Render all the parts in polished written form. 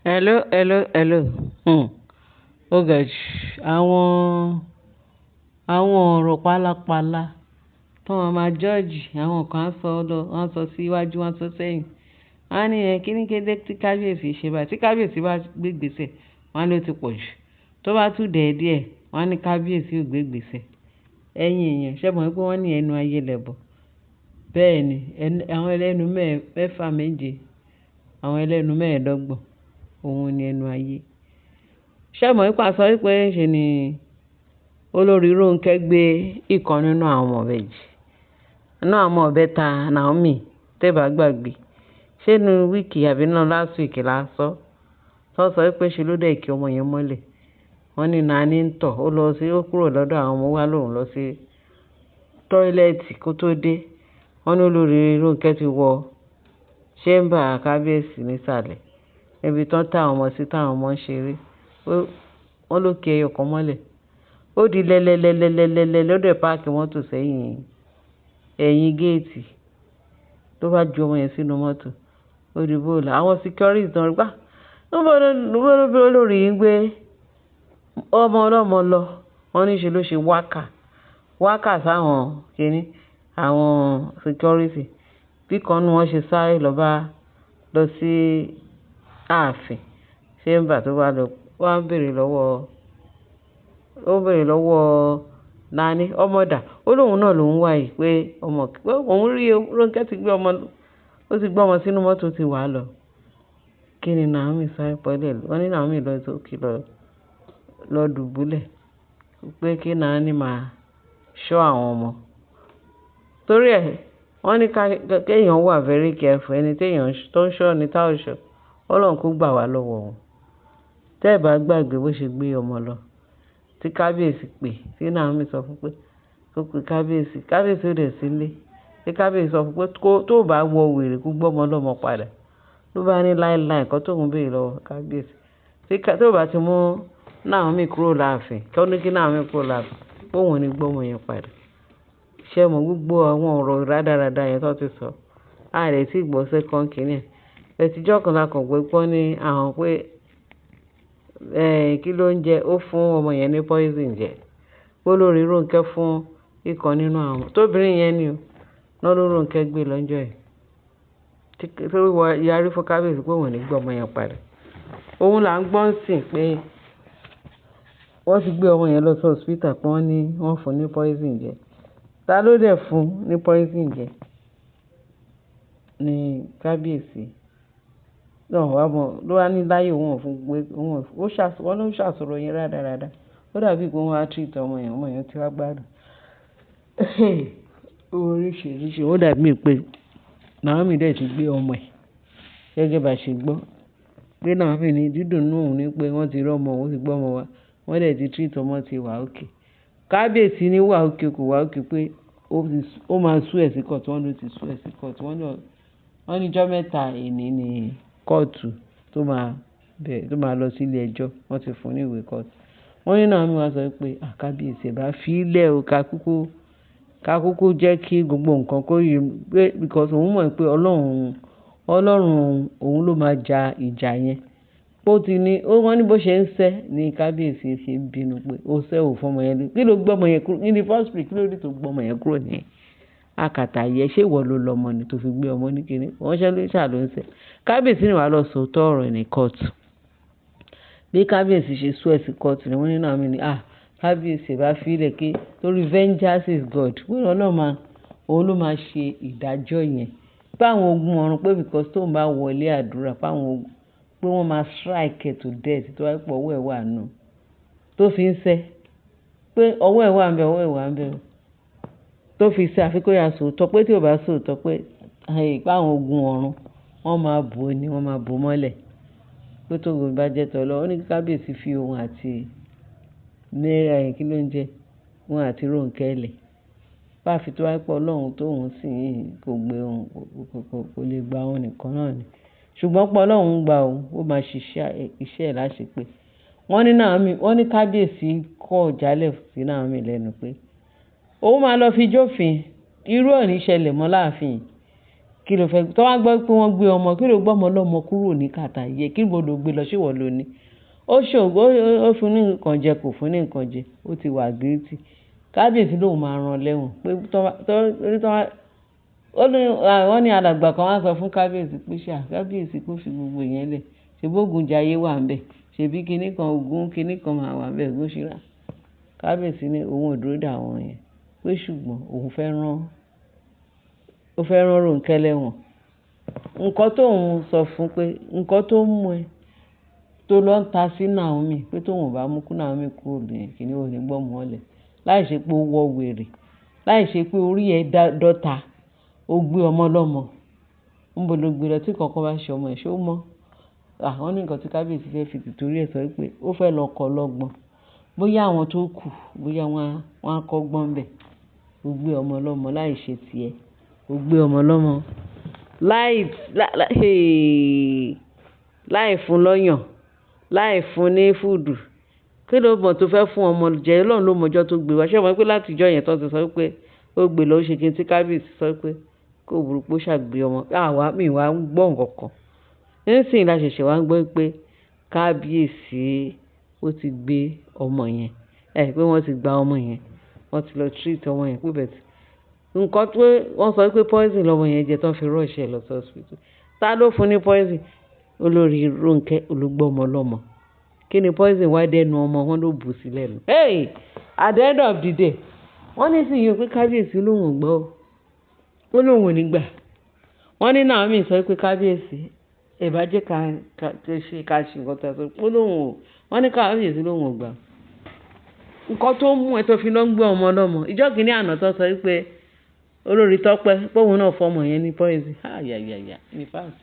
Hello, hello, hello. Ó ga jù. Àwọn ọ̀rọ̀ pálapàla tó máa ma judge, àwọn kan á sọ lọ, wọ́n á sọ sí iwájú, wọ́n á sọ sẹ́yìn. Wọ́n á ní ẹ kíni kéde tí kábíyèsí ṣe báyìí. Tí kábíyèsí bá gbé ìgbésẹ̀, wọ́n á ní ó ti pọ̀ jù. Tó bá tún dẹ̀ díẹ̀, wọ́n á ní kábíyèsí ò gbé ìgbésẹ̀. Ẹ̀yin èèyàn, ṣé ẹ mọ̀ wípé wọ́n ní ẹnu ayé lẹ̀bọ̀? Bẹ́ẹ̀ ni, àwọn ẹlẹ́nu mẹ́fà méje, àwọn ẹlẹ́nu mẹ́ẹ̀ẹ́dọ́gbọ̀n, òun ni ẹnu ayé. Ṣé ẹ mọ̀ wípé a sọ wípé ṣe ni olórí Rónkẹ́ gbé ìkan nínú àwọn ọmọ ìbejì, nínú àwọn ọmọ ìbẹta Naomi, tẹ́ bá gbàgbé. Ṣé inú week àbí nínú last week la sọ? Tọ́ sọ wípé ṣe ló dẹ̀ kí ọmọ yẹn mọ́lẹ̀. Wọ́n ní Naní ń tọ̀, ó lọ sí, ó kúrò lọ́dọ̀ àwọn ọmọ wá lóhùn lọ sí toilet kó tó dé. Wọ́n ní olórí Rónkẹ́ ti wọ chamber kábíyèsí nísàlẹ̀. Níbi tí wọ́n tà àwọn ọmọ sí, tí àwọn ọmọ ń ṣeré. Wọ́n ló ki ẹyọ kan mọ́lẹ̀. Ó di lẹ́lẹ́lẹ́lẹ́lẹ́lẹ́ ló dẹ̀ park mọ́tò sẹ́yìn ẹ̀yìn géètì. Ló bá ju ọmọ yẹn sínú mọ́tò. Ó di bóòlù. Àwọn security tán rí pé, níbo ló olórí yìí ń gbé ọmọ ọlọ́mọ lọ. Wọ́n ní ṣe ló ṣe wákà. Wákà sáwọn kíní, àwọn security. Bí kan nínú wọn ṣe sáré lọ bá lọ sí ààfin. Chamber tó bá lọ, wọ́n á béèrè lọ́wọ́, ó béèrè lọ́wọ́ Naní, ọmọ dà. Ó lóhùn náà ló ń wá yìí pé ọmọ, pé òun rí Rónkẹ́ ti gbé ọmọ, ó ti gbé ọmọ sínú mọ́tò tí wá lọ. Kí ni Naomi sáré bọ́lẹ̀? Wọ́n ní Naomi lọ sókè lọ, lọ dùbúlẹ̀ pé kí Naní máa ṣọ́ àwọn ọmọ. Torí ẹ, wọ́n ní ká, kí èèyàn wà very careful. Ẹni tí èèyàn tó ń ṣọ́ ni tá ò ṣọ́. Ọlọ́run kó gbà wá lọ́wọ́ wọn. Tẹ́ ẹ bá gbàgbé bó ṣe gbé ọmọ lọ, tí kábíyèsí pè, tí Naomi sọ fún pé kó pe kábíyèsí. Kábíyèsí ò dẹ̀ sí nílé. Tí kábíyèsí sọ fún pé kó tó bá wọ wèrè kó gbé ọmọ ọlọ́mọ padà. Ló bá ní láíláí nǹkan tó ń béèrè lọ́wọ́ kábíyèsí. Tí tó bá ti mú Naomi kúrò láàfin, kí ó ní kí Naomi kúrò láàfin, pé òun ò ní gbé ọmọ yẹn padà. Ṣé ẹ mọ̀ gbogbo àwọn ọ̀rọ̀ rádaràda yẹn tó ti sọ? A lè tí gbọ́ second kíní ẹ̀. But ijọ́ kan la kàn gbọ́ pé wọ́n ní àwọn pé, kí ló ń jẹ? Ó fún ọmọ yẹn ní poison jẹ. Pé olórí Rónkẹ́ fún ìkan nínú àwọn tóbìnrin yẹn ni o. Náà ló Rónkẹ́ gbé lọ́jọ́ yẹn. Tí tó wọ yarí fún kábíyèsí pé òun ò ní gbé ọmọ yẹn padà. Òun là ń gbọ́ ń sìn pé wọ́n ti gbé ọmọ yẹn lọ sí hospital pé wọ́n ní wọ́n fún ní poison jẹ. Ta ló dẹ̀ fún ní poison jẹ? Ní kábíyèsí. Náà wá mọ̀, ló wá ní láyé òun ò fún gbé, òun ò fún, ó ṣàṣọ, wọ́n ló ń ṣàsọ̀rọ̀ yẹn rádaràda. Ó dàbí pé wọ́n á treat ọmọ yẹn tí wá gbádùn. Oríṣìíríṣìí. Ó dàbí pé Naomi dẹ̀ ti gbé ọmọ ẹ̀ gẹ́gẹ́ bá ṣe gbọ́. Pé Naomi ní dídùn nínú òun ní pé wọ́n ti rí ọmọ òun, ó ti gbé ọmọ wá. Wọ́n dẹ̀ ti treat ọmọ tí wà okay. Kábíyèsí ní wà okay kò wà okay pé ó máa sue ẹ̀ sí court. Wọ́n ló ti sue ẹ̀ sí court. Wọ́n ní, wọ́n ní ọjọ́ mẹ́ta èní ní kóòtù tó máa bẹ̀, tó máa lọ sí ilé ẹjọ́. Wọ́n ti fún un ní ìwé kóòtù. Wọ́n ní Naomi wá sọ pé, à kábíyèsí ẹ bá fi í lẹ̀ o ká kúkú jẹ́ kí gbogbo nǹkan kó yé pé because òun mọ̀ pé Ọlọ́run, Ọlọ́run òun ló máa ja ìjà yẹn. Ó ti ní, ó wọ́n ní bó ṣe ń sẹ́ ní kábíyèsí ṣe ń bínú pé ó sẹ́ ò fún ọmọ yẹn. Kí ló gbé ọmọ yẹn kúrò in the first place? Kí ló dé tó gbé ọmọ yẹn kúrò ní àkàtà yẹn? Ṣé ìwọ ló lọ ọmọ ni tó fi gbé ọmọ ní kíní? Wọ́n ṣẹ́ ló ṣà ló ń sẹ́. Kábíyèsí ni wàá lọ sọ òótọ́ ọ̀rọ̀ ní court. Bí kábíyèsí ṣe sue ẹ̀ sí court ni wọ́n ní Naomi ní, à kábíyèsí bá fi í lẹ̀ kí torí vengeance is God. Pé Ọlọ́run máa, òun ló máa ṣe ìdájọ́ yẹn. Pé àwọn ogun ọ̀run pé because tó ń bá wọlé àdúrà pé àwọn ogun, pé wọ́n máa strike ẹ to death tó bá pé ọwọ́ ẹ̀ wà nù. Tó fi ń sẹ́. Pé ọwọ́ ẹ̀ wà ń bẹ, ọwọ́ ẹ̀ wà ń bẹ o. Tó fi sẹ́ àfi kó ya sòótọ́ pé tí ò bá sòótọ́ pé, pé àwọn ogun ọ̀run wọ́n máa bò ó ní, wọ́n máa bò ó mọ́lẹ̀. Pé tó ogun bá jẹ́ tọ́ lọ. Ó ní kí kábíyèsí fi òun àti ní kí ló ń jẹ? Òun àti Rónkẹ́ lẹ̀. Bá fi tó wá pé Ọlọ́run tó òun sì yìí kò gbé òun, kò lè gba òun nìkan náà ni. Ṣùgbọ́n pé Ọlọ́run ń gba òun, ó máa ṣiṣẹ́ iṣẹ́ ẹ̀ láṣepé. Wọ́n ní Naomi, wọ́n ní kábíyèsí kọ̀ jálẹ̀ sí Naomi lẹ́nu pé òun máa lọ fi jófin. Irú ẹ̀ ò ní ṣẹlẹ̀ mọ́ láàfin. Kí ló fẹ́? Tó bá gbọ́ pé wọ́n gbé ọmọ, kí ló gbé ọmọ lọ́mọ kúrò ní kàtà yẹ? Kí ló gbé lọ? Ṣé ìwọ ló ní? Ó ṣògo, ó fún ní nǹkan jẹ, kò fún ní nǹkan jẹ. Ó ti wà guilty. Kábíyèsí lòun máa rán lẹ́wọ̀n. Pé tó bá, tó, tó bá, ó ní, wọ́n ní alàgbà kan wá sọ fún kábíyèsí pé ṣá, kábíyèsí kó fi gbogbo ìyẹn lẹ̀. Ṣé bí Ògúnjayé wà níbẹ̀? Ṣé bí kíní kan Ògún kíní kan máa wà níbẹ̀? Ògún ṣíra. Kábíyèsí ní òun ò dúró dè àwọn yẹn. Pé ṣùgbọ́n òun fẹ́ rán, ó fẹ́ rán Rónkẹ́ lẹ́wọ̀n. Ǹkan tó ń sọ fún pé, ǹkan tó ń mú ẹ tó lọ ń ta sí Naomi, pé tó òun ò bá mú kí Naomi kúrò ní kíní, ò ní gbọ́ mọ́ lẹ̀. Láìṣe pé ó wọ wèrè, láìṣe pé orí ẹ dọ́ta, ó gbé ọmọ lọ́mọ. Níbo ló gbé lọ tí kankan bá ṣe ọmọ ẹ̀, ṣé ó mọ̀? Wọ́n ní ǹkan tí kábíyèsí fẹ́ fi tìtorí ẹ sọ wípé ó fẹ́ lọ kọ́ lọ́gbọ́n. Bóyá àwọn tó kù, bóyá wọ́n á kọ́gbọ́n bẹ̀. Ó gbé ọmọ lọ́mọ láìṣe ti ẹ. Ó gbé ọmọ lọ́mọ láì, láì, láì fún lọ́yàn, láì fún ní food. Kí ló mọ̀ tó fẹ́ fún ọmọ jẹ? Ọlọ́run ló mọ ọjọ́ tó gbé wá. Ṣé o mọ̀ pé láti ìjọ yẹn tó ti sọ wípé ó gbé lọ, ó ṣe kí n tí kábíyèsí sọ wípé kó burú pé ó ṣàgbé ọmọ. Àwa, mi wá ń gbọ́ nǹkan kan. Nísìnyí la ṣẹ̀ṣẹ̀ wá ń gbọ́ pé kábíyèsí ó ti gbé ọmọ yẹn. Ẹ pé wọ́n ti gba ọmọ yẹn. Wọ́n ti lọ treat ọmọ yẹn pé bẹ́ẹ̀ tí. Ǹkan tó wọ́n sọ wípé poison lọmọ yẹn jẹ tó fi rush ẹ lọ sí hospital. Ta ló fún ní poison? Olórí Rónkẹ́ olùgbọ́ ọmọ lọ́mọ. Kí ni poison wá dé ẹnu ọmọ wọn ló bù sí lẹ́nu. Hey! At the end of the day, wọ́n ní sì yín pé kábíyèsí lóhùn ò gbọ́ o. Ó lóhùn ò ní gbà. Wọ́n ní Naomi sọ pé kábíyèsí, ẹ bá jẹ́ ká, ká ṣe, ká ṣe nǹkan tí a sọ. Ó lóhùn ò. Wọ́n ní kábíyèsí lóhùn ò gbà. Ǹkan tó mú ẹ tó fi lọ ń gbé ọmọ lọ́mọ. Ìjọ́ kìíní àná tó sọ wípé olórí Tọ́pẹ́ pé òun náà fún ọmọ yẹn ní poison. Ah, ya, ya, ya. In fact,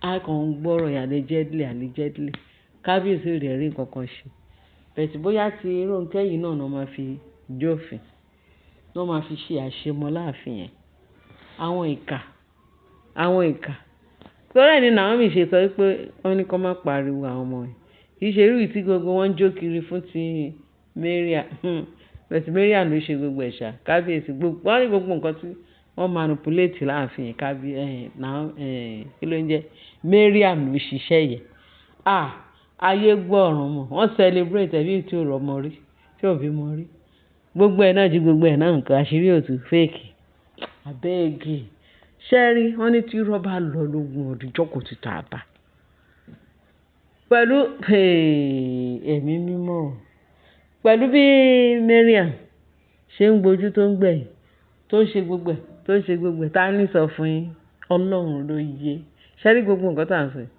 a kàn ń gbọ́rọ̀ allegedly, allegedly. Kábíyèsí ò dẹ̀ rí nǹkan kan ṣe. But bóyá tí Rónkẹ́ yìí náà ni wọ́n máa fi jófin, ní wọ́n máa fi ṣe àṣemọ láàfin yẹn. Àwọn ìkà, àwọn ìkà. Torí ẹ ni Naomi ṣe sọ wípé wọ́n ní kó má pariwo àwọn ọmọ yẹn. Kì í ṣe irú tí gbogbo wọn ń jó kiri fún ti Mariam. But Mariam ló ṣe gbogbo ẹ̀ ṣá. Kábíyèsí gbogbo, wọ́n ní gbogbo nǹkan tí wọ́n manipulate láàfin yẹn. Kí ló ń jẹ́? Mariam ló ṣiṣẹ́ yẹn. Ah! Ayé gbọ́ ọ̀run mọ̀. Wọ́n celebrate ẹ bí tí ò rọ́mọ rí, tí ò bímọ rí. Gbogbo ẹ̀ náà ju gbogbo ẹ̀ náà nǹkan àṣírí òtún fake. Abeg. Ṣé ẹ rí? Wọ́n ní tí irọ́ bá lọ lógun ọdún, ìjọ́ kò ti tà bá. Pẹ̀lú, ẹ̀mí mímọ́ o. Pẹ̀lú bí Mariam ṣe ń gbojú tó ń gbẹ̀yìn, tó ń ṣe gbogbo ẹ̀, tó ń ṣe gbogbo ẹ̀, tá ní sọ fún yín? Ọlọ́run ló yé. Ṣé ẹ rí gbogbo nǹkan tí à ń sọ yìí?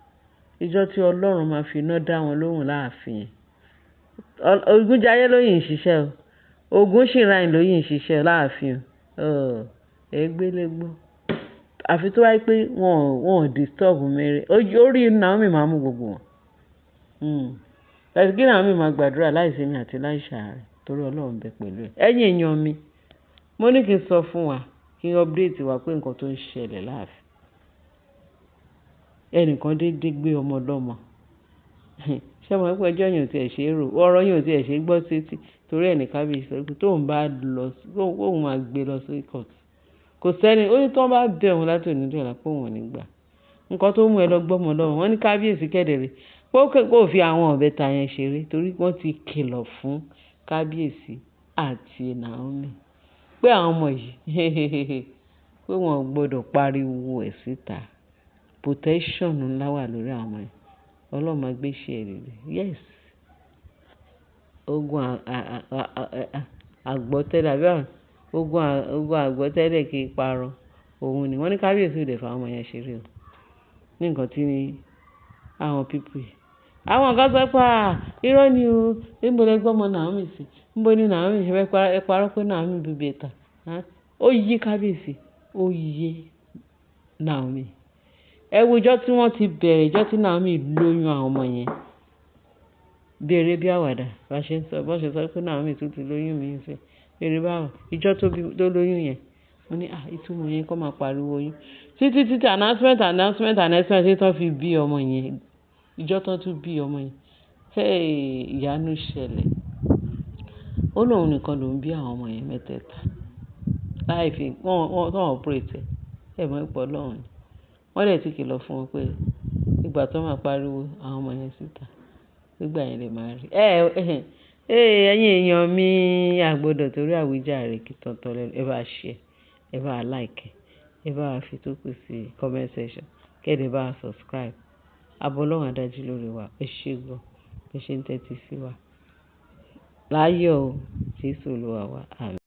Ìjọ́ tí Ọlọ́run máa fi iná dá wọn lóhùn láàfin yẹn. Ògúnjayé ló yìn ṣiṣẹ́ o. Ògún Shrine ló yìn ṣiṣẹ́ láàfin o. Ẹ gbé lé gbọ́. Àfi tó bá jẹ́ pé wọ́n ò disturb Mary. Orí Naomi máa mú gbogbo wọn. But kí Naomi máa gbàdúrà láìsí mi àti láìṣàárẹ̀ torí Ọlọ́run bẹ pẹ̀lú ẹ̀. Ẹ̀yin èèyàn mi, mo ní kí n sọ fún wa, kí n update wa pé nǹkan tó ń ṣẹlẹ̀ láàfin. Ẹnìkan dédé gbé ọmọ lọ́mọ. Ṣé o mọ̀ pé ẹjọ́ yẹn ò tí ì ṣe é rò? Ọ̀rọ̀ yẹn ò tí ì ṣe é gbọ́ sétí torí ẹ ní kábíyèsí sọ pé tóun bá lọ, kóun máa gbé lọ sí court. Kò sẹ́ni, ó ní tí wọ́n bá bẹ̀ òun láti òní dọ̀la pé òun ò ní gbà. Ǹkan tó mú ẹ lọ gbọ́ ọmọ lọ́mọ. Wọ́n ní kábíyèsí kẹ́dẹ̀rẹ́ pé kó fi àwọn ìbẹta yẹn ṣeré torí wọ́n ti kìlọ̀ fún kábíyèsí àti Naomi pé àwọn ọmọ yìí pé wọ́n ò gbọdọ̀ pariwo ẹ̀ síta. Protection ńlá wà lórí àwọn ọmọ yẹn. Ọlọ́run máa gbé iṣẹ́ rẹ̀ dé. Yes. Ogun àgbọ́tẹ́lẹ̀ àbí àwọn ogun àgbọ́tẹ́lẹ̀ kì í parun. Òun ni wọ́n ní kábíyèsí ò dẹ̀ fún àwọn ọmọ yẹn ṣeré o. Ní nǹkan tí àwọn people yìí. Àwọn kan sọ pé à, irọ́ ni o. Níbo lẹ gbọ́ ọmọ Naomi sí? Níbo ni Naomi ṣe fẹ́ ẹ parọ́ pé Naomi bí ìbẹta? Ó yé kábíyèsí, ó yé Naomi. Ẹ wo ìjọ́ tí wọ́n ti bẹ̀rẹ̀, ìjọ́ tí Naomi lóyún àwọn ọmọ yẹn. Bí eré bí àwàdà, bá ṣe ń sọ, bá ṣe sọ pé Naomi tún ti lóyún mi ń sìn. Bí eré bá wà, ìjọ́ tó bí, tó lóyún yẹn, Mo ní, "À, ìtumọ̀ yẹn kó máa pariwo oyún." Títí, títí announcement, announcement, announcement tí wọ́n fi bí ọmọ yẹn. Ìjọ́ tó tún bí ọmọ yẹn. Hey, ìyanu ṣẹlẹ̀. Ó lóun nìkan ló ń bí àwọn ọmọ yẹn mẹ́tẹ̀ẹ̀ta. Láì fi, wọ́n operate ẹ̀. Ẹ mọ̀ pé Ọlọ́run ni. Wọ́n dẹ̀ ti kìlọ̀ fún wọn pé ìgbà tó máa pariwo àwọn ọmọ yẹn síta, nígbà yẹn lè máa rí. Ẹ, ẹ, ẹ̀yin èèyàn mi, a gbọdọ̀ torí àwíjàre kí tọ̀tọ̀ lẹ́nu. Ẹ bá share, ẹ bá like, ẹ bá fi tókù sí comment section, kí ẹ dẹ̀ bá subscribe. Àbọ̀ Ọlọ́run á dájú lórí wa. Ẹ ṣé gan. Ẹ ṣé ń tẹ́tí sí wa. Láyọ̀ o, Jésù Olúwa wa. Àmín.